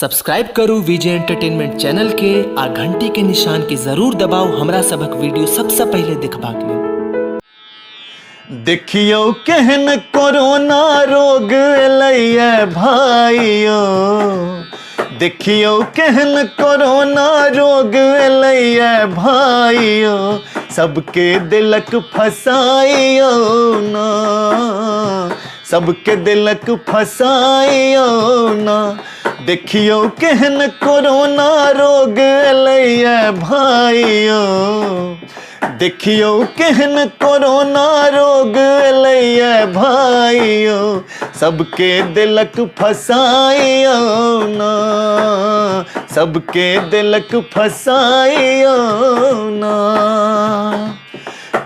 Subscribe करू विजय entertainment channel के आ घंटी के निशान के जरूर दबाउ हमरा सभक वीडियो सबसँ पहिले देखबाक लेल। देखियौ केहन कोरोना रोग एलैए भाइयो, देखियौ केहन कोरोना रोग एलैए भाइयो, सबके देलक फसाइयो ना, सबके देलक फसाइयो ना। देखियौ केहन कोरोना रोग एलैए भाइयो, देखियौ केहन कोरोना रोग एलैए भाइयो, सबके देलक फसाइयो ना, सबके देलक फसाइयो ना।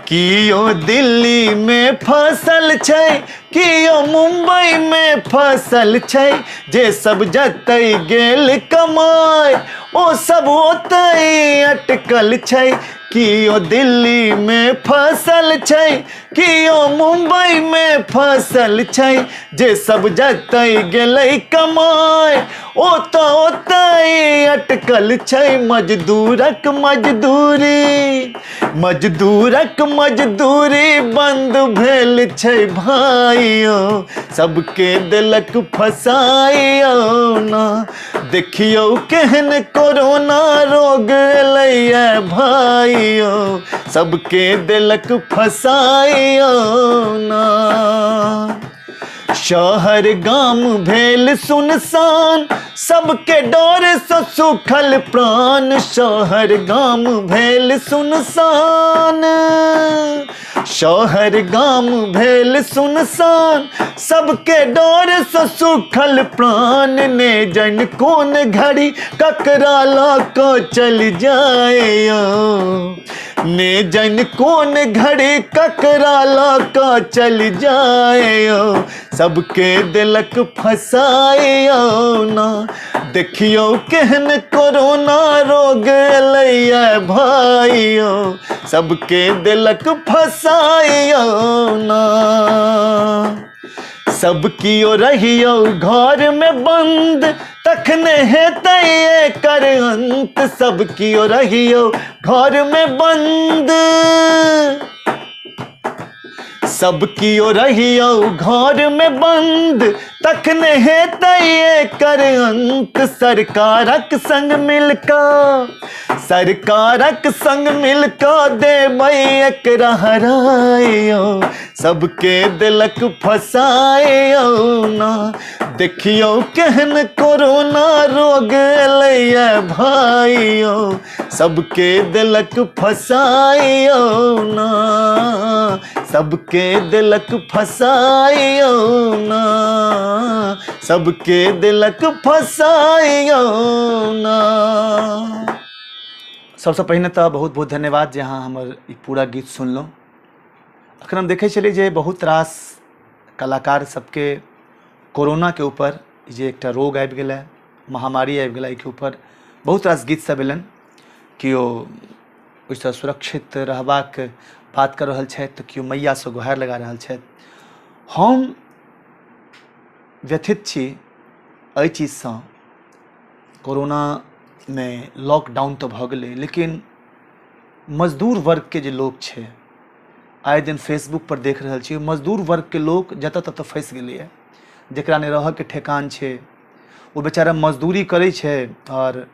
कियो दिल्ली में फसल छै, कियो मुंबई में फसल छै, जे सब जतै गेल कमाय ओ सब ओतै अटकल छै। कियो दिल्ली में फसल छै, कियो मुंबई में फसल छै, जे सब जतै गेलै कमाय ओ तऽ ओतै अटकल छै। मजदूरक मजदूरी, मजदूरक मजदूरी बंद भेल छै भाइयो, सबके देलक फसाइयो ना। देखियौ केहन कोरोना रोग एलैए भाइयो, सबके देलक फसाइयो ना। शहर गाम भेल सुनसान, सबके डर से सुखल प्राण। शहर गाम भेल सुनसान, शहर गाम भेल सुनसान, सबके डर से सुखल प्राण। ने जन कोन घड़ी ककरा लऽ कऽ चलि जाय, ने जन कोन घड़ी ककरा लऽ कऽ चलि जाय, सबके देलक फसाइयो ना। देखियौ केहन कोरोना रोग एलैए भाइयो, सबके देलक फसाइयो ना। सब कियो रहियौ घर में बंद, तखने हेतै एकर अंत। सब कियो रहियौ घर में बंद, सब कियो रहियौ घर में बंद, तखने हेतै एकर अंत। सरकारक संग मिलकऽ, सरकारक संग मिलकऽ देबै एकरा हराइयो, सबके देलक फसाइयो ना। देखियौ केहन कोरोना रोग एलैए भाइयो, सबके देलक फसाइयो ना, सबके देलक फसाइयो ना, सबके देलक फसाइयो ना। सबसँ पहिने तऽ बहुत बहुत धन्यवाद जे अहाँ हमर ई पूरा गीत सुनलहुँ। अखन हम देखै छलियै जे बहुत रास कलाकार सबके कोरोनाके ऊपर जे एकटा रोग आबि गेलै, महामारी आबि गेलै, एहिके ऊपर बहुत रास गीत सब एलनि। केओ ओहिसँ सुरक्षित रहबाक बात कऽ रहल छथि तऽ केओ मैयासँ गुहारि लगा रहल छथि। हम व्यथित छी एहि चीजसँ। कोरोनामे लॉकडाउन तऽ भऽ गेलै, लेकिन मजदूर वर्गके जे लोक छै, आए दिन फेसबुकपर देख रहल छी मजदूर वर्गके लोक जतऽ ततऽ फँसि गेलैए, जकरा नहि रहऽके ठेकान छै, ओ बेचारा मजदूरी करै छै आओर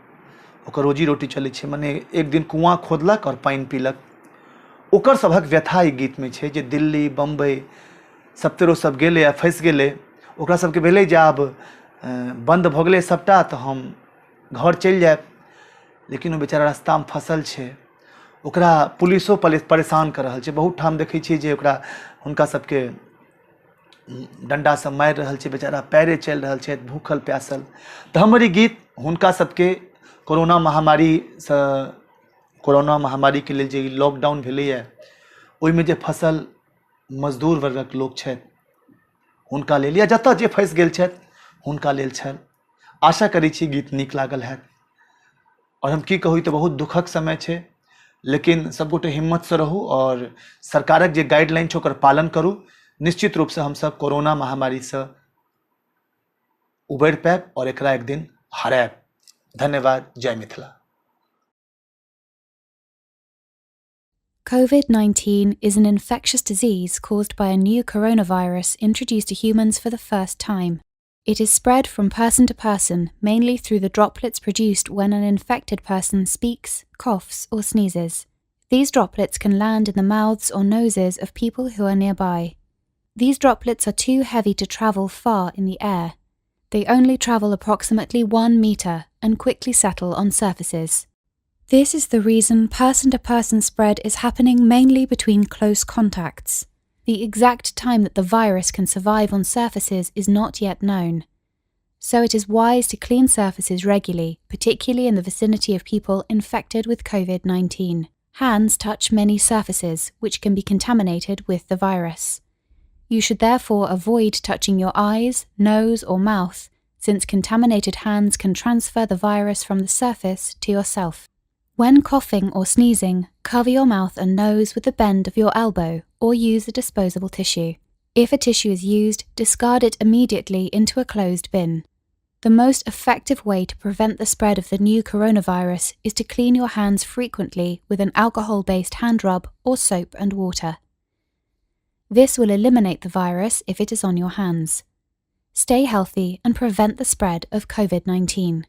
ओकर रोजी रोटी चलै छै। मने एक दिन कुआँ खोदलक आओर पानि पीलक। ओकर सभक व्यथा ई गीतमे छै जे दिल्ली बम्बई सभतरो सब गेलै आ फँसि गेलै। ओकरा सबके भेलै जे आब बन्द भऽ गेलै सभटा तऽ हम घर चलि जायब, लेकिन ओ बेचारा रस्तामे फँसल छै। ओकरा पुलिसो परेशान कऽ रहल छै। बहुत ठाम देखै छियै जे ओकरा हुनका सबके डण्डासँ मारि रहल छै, बेचारा पैरे चलि रहल छथि भूखल प्यासल। तऽ हमर ई गीत हुनका सबके कोरोना महामारीसँ, कोरोना महामारीके लेल जे ई लॉकडाउन भेलैए ओहिमे जे फसल मजदूर वर्गक लोक छथि हुनका लेल, या जतऽ जे फँसि गेल छथि हुनका लेल छल। आशा करै छी गीत नीक लागल हैत। आओर हम की कहू, ई तऽ बहुत दुःखक समय छै, लेकिन सबगोटे हिम्मतसँ रहू आओर सरकारक जे गाइडलाइन छै ओकर पालन करू। निश्चित रूपसँ हमसब कोरोना महामारीसँ उबरि पायब आओर एकरा एक दिन हरायब। धन्यवाद। जय Mithila. COVID-19 is an infectious disease caused by a new coronavirus introduced to humans for the first time. It is spread from person to person mainly through the droplets produced when an infected person speaks, coughs, or sneezes. These droplets can land in the mouths or noses of people who are nearby. These droplets are too heavy to travel far in the air. They only travel approximately 1 meter and quickly settle on surfaces. This is the reason person to person spread is happening mainly between close contacts. The exact time that the virus can survive on surfaces is not yet known. So it is wise to clean surfaces regularly, particularly in the vicinity of people infected with COVID 19. Hands touch many surfaces, which can be contaminated with the virus. You should therefore avoid touching your eyes, nose, or mouth, since contaminated hands can transfer the virus from the surface to yourself. When coughing or sneezing, cover your mouth and nose with the bend of your elbow or use a disposable tissue. If a tissue is used, discard it immediately into a closed bin. The most effective way to prevent the spread of the new coronavirus is to clean your hands frequently with an alcohol based hand rub or soap and water. This will eliminate the virus if it is on your hands. Stay healthy and prevent the spread of COVID 19.